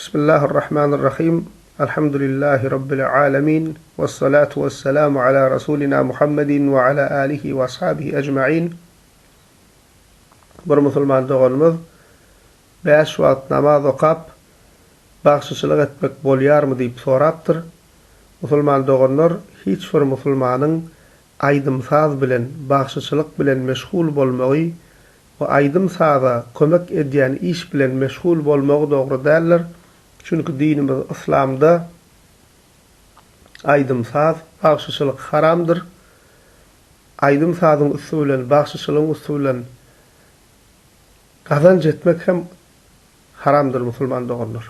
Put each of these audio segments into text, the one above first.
Bismillahir-Rahmanir-Rahim. Elhamdülillahi Rabbil alemin. Vessalatu vesselamu ala Rasulina Muhammedin we ala alihi we ashabihi ecmain. Bir musulman doganymyz Bäş wagt namaz okap, bagşyçylyk etmek bolýarmy diýip sorapdyr. Musulman doganlar, hiç bir musulmanyň aýdym-saz bilen, bagşyçylyk bilen meşgul bolmagy we aýdym-saza kömek edýän iş bilen meşgul bolmagy dogry däldir. Çünki dinimiz yslamda aýdym-saz, bagşyçylyk haramdyr. Aýdym-sazyň üsti bilen, bagşyçylygyň üsti bilen gazanç etmek hem haramdyr musulman doganlar.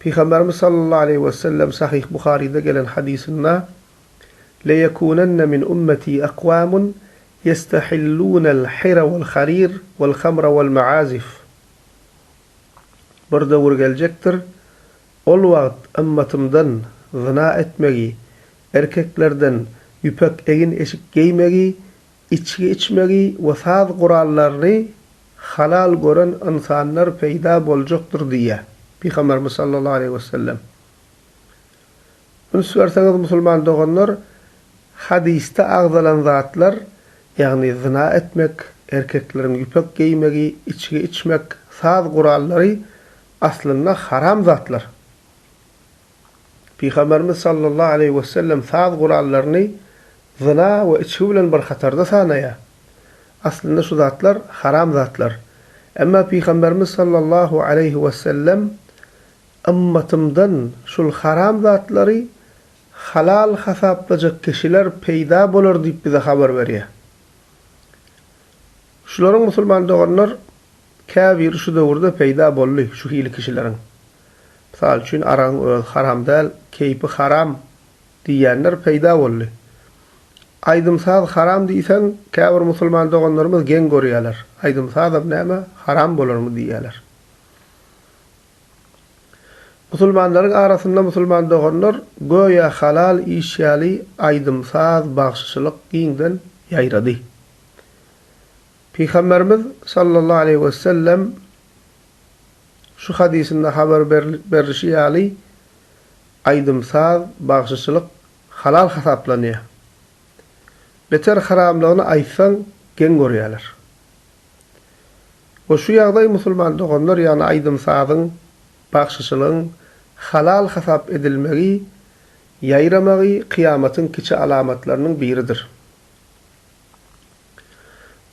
Pygamberimiz sallallahu aleýhi we sellem Sahyh Buharyda gelen hadysynda, Leýekunenne min ummeti akwamun ýestahillunel hira wal harir wal hamra wal maazif. Bir döwür geljekdir, ol wagt ymmatymdan zyna etmegi, erkeklerden ýüpek egin-eşik geýmegi, içgi içmegi we saz gurallaryny halal gören ynsanlar peýda boljakdyr diýýär Pygamberimiz sallallahu aleýhi wesellem. Üns berseňiz musulman doganlar, hadysda agzalan zatlar, ýagny zyna etmek, erkekleriň ýüpek geýmegi, içgi içmek, saz gurallary aslynda haram zatlar. Pygamberimiz sallallahu aleýhi wesellem saz gurallaryny zyna we içgi bilen bir hatarda sanaýar. Aslynda şu zatlar haram zatlar. Emma Pygamberimiz sallallahu aleýhi wesellem Ymmatymdan şul haram zatlary halal hasaplajak kişiler peýda bolar diýip bize habar berýär. Şularyň musulman doganlar käbiri şu döwürde peýda boldy şu hili kişileriň. Mysal üçin aragyň özi haram däl, keýpi haram diýýänler peýda boldy. Aýdym-saz haram diýseň käbir musulman doganlarymyz geň görýärler. Aýdym-sazam näme haram bolarmy diýýärler. Musulmanlaryň arasynda musulman doganlar göýä halal iş ýaly aýdym-saz, bagşyçylyk giňden ýaýrady. Pygamberimiz sallallahu aleýhi wesellem şu hadysynda habar berlişi ýaly aýdym-saz, bagşyçylyk halal hasaplanýar. Beter haramlygyny aýtsaň geň görýärler. We şu ýagdaý musulman doganlar ýagny aýdym-sazyň, bagşyçylygyň halal hasap edilmegi, ýaýramagy kyýamatyň kiçi alamatlarynyň biridir.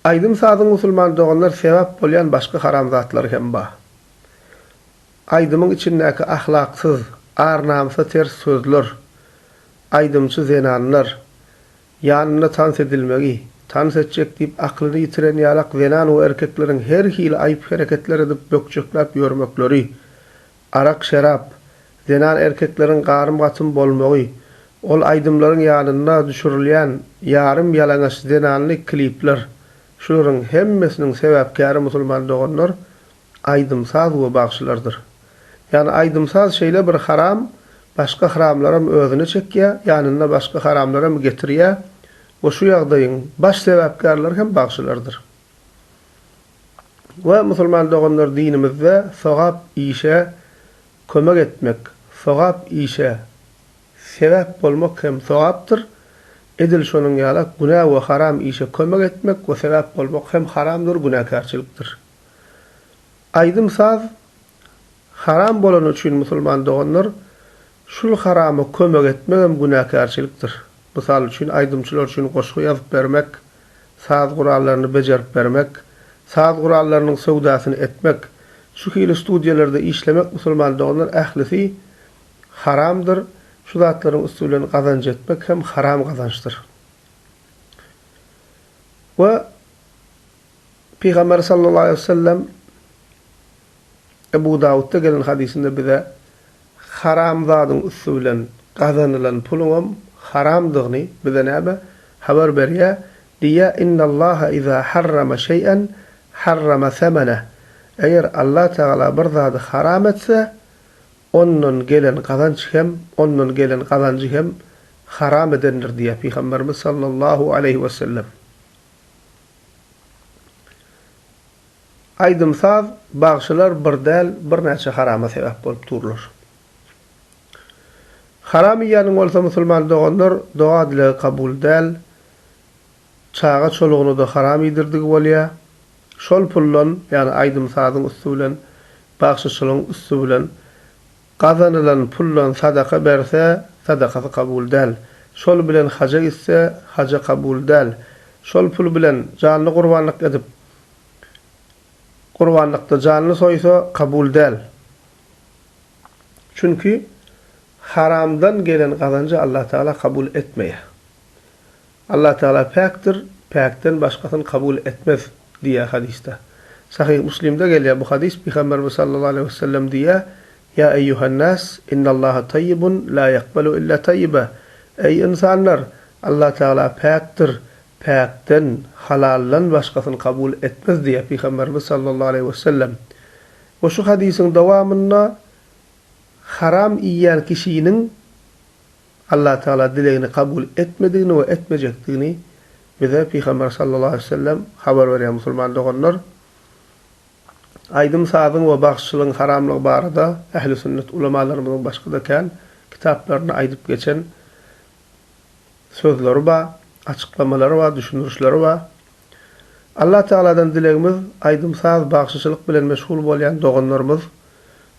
Aýdym-sazyň musulman doganlar sebäp bolýan başga haram zatlary hem bar. Aýdymyň içindäki ahlaksyz, ar-namysa ters sözler, aýdymçy zenanlar, Ýanynda tans edilmegi, tans etjek diýip aklyny ýitiren ýalak zenan we erkekleriň her hili aýyp hereketler edip bökjekläp ýörmekleri, arak-şerap, zenan-erkekleriň garym-gatym bolmagy, ol aýdymlaryň ýanynda düşürilýän ýarym-ýalaňaç zenanly klipler, şularyň hemmesiniň sebäpkäri musulman doganlar aýdym-saz we bagşylardyr. Ýagny aýdym-saz şeýle bir haram, başga haramlaram özüne çekýär, ýanynda başga haramlaram getirýär we şu ýagdaýyň baş sebäpkärleri hem bagşylardyr. We musulman doganlar dinimizde sogap işe kömek etmek, sogap işe sebäp bolmak hem sogapdyr, edil şonuň ýalak günä we haram işe kömek etmek we sebäp bolmak hem haramdyr, günäkärçilikdir. Aýdym-saz haram bolany üçin musulman doganlar şul harama kömek etmegem günäkärçilikdir. Mysal üçin aýdymçylar üçin goşgy ýazyp bermek, saz gurallaryny bejerip bermek, saz gurallarynyň söwdasyny etmek, şu hili studiýalarda işlemek musulman doganlar ählisi haramdyr, şu zatlaryň üsti bilen gazanç etmek hem haram gazançdyr. We Pygamber sallallahu aleýhi we sellem Ebu Dawutda gelen hadysynda bize haram zadyň üsti bilen gazanylan puluňam haramdygyny bize näme habar berýär, diýýär, Innallaha iza harrama şeý'en harrama semeneh. Eger Allah Tagala bir zady haram etse, ondan gelen gazanç hem, ondan gelen gazanjy hem haram edendir diýýär Pygamberimiz sallallahu aleýhi we sellem. Aýdym-saz, bagşylar bir däl, birnäçe harama sebäp bolup durlar. Haram iýýäniň bolsa musulman doganlar doga-dilegi kabul däl, çaga-çolugyna-da haram iýdirdigi bolýar. Şol puldan, ýagny aýdym-sazyň üsti bilen, bagşyçylygyň üsti bilen gazanylan puldan sadaka berse, sadakasy kabul däl. Şol bilen haja gitse, hajy kabul däl. Şol pul bilen janly gurbanlyk edip, gurbanlykda janly soýsa, kabul däl. Çünki haramdan gelen gazanjy Allatagala kabul etmeýär. Allatagala päkdir, päkden başgasyny kabul etmez diýýär hadysda. Sahyh Muslimde gelýär bu hadys, Pygamberimiz sallallahu aleýhi wesellem diýýär, Ýa eýýuhen-nas, innallaha taýýibun la ýakbalu illa taýýiba, Eý ynsanlar, Allatagala päkdir, päkden, halaldan başgasyny kabul etmez diýýär Pygamberimiz sallallahu aleýhi wesellem. We şu hadysyň dowamynda haram iýýän kişiniň Allatagala dilegini kabul etmedigini we etmejekdigini bize Pygamber sallallahu aleýhi we sellem habar berýär musulman doganlar. Aýdym-sazyň we bagşyçylygyň haramlygy barada ähli sünnet ulamalarymyzyň başga-da kän kitaplarynda aýdyp geçen sözleri bar, açyklamalary bar, düşündirişleri bar. Allatagaladan dilegimiz aýdym-saz, bagşyçylyk bilen meşgul bolýan doganlarymyz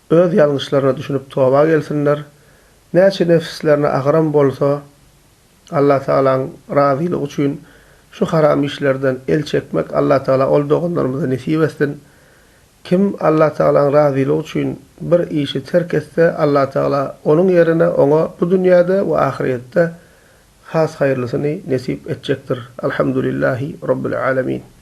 öz ýalňyşlaryna düşünip toba gelsinler, Näçe nefslerine agyram bolsa, Allatagalaň razylygy üçin şu haram işlerden el çekmek Allatagala ol doganlarymyza nesip etsin. Kim Allatagalaň razylygy üçin bir işi terk etse, Allatagala onuň ýerine oňa bu dünýäde we ahyrýetde has haýyrlysyny nesip etjekdir. Alhamdulillahi Robbil Alemin.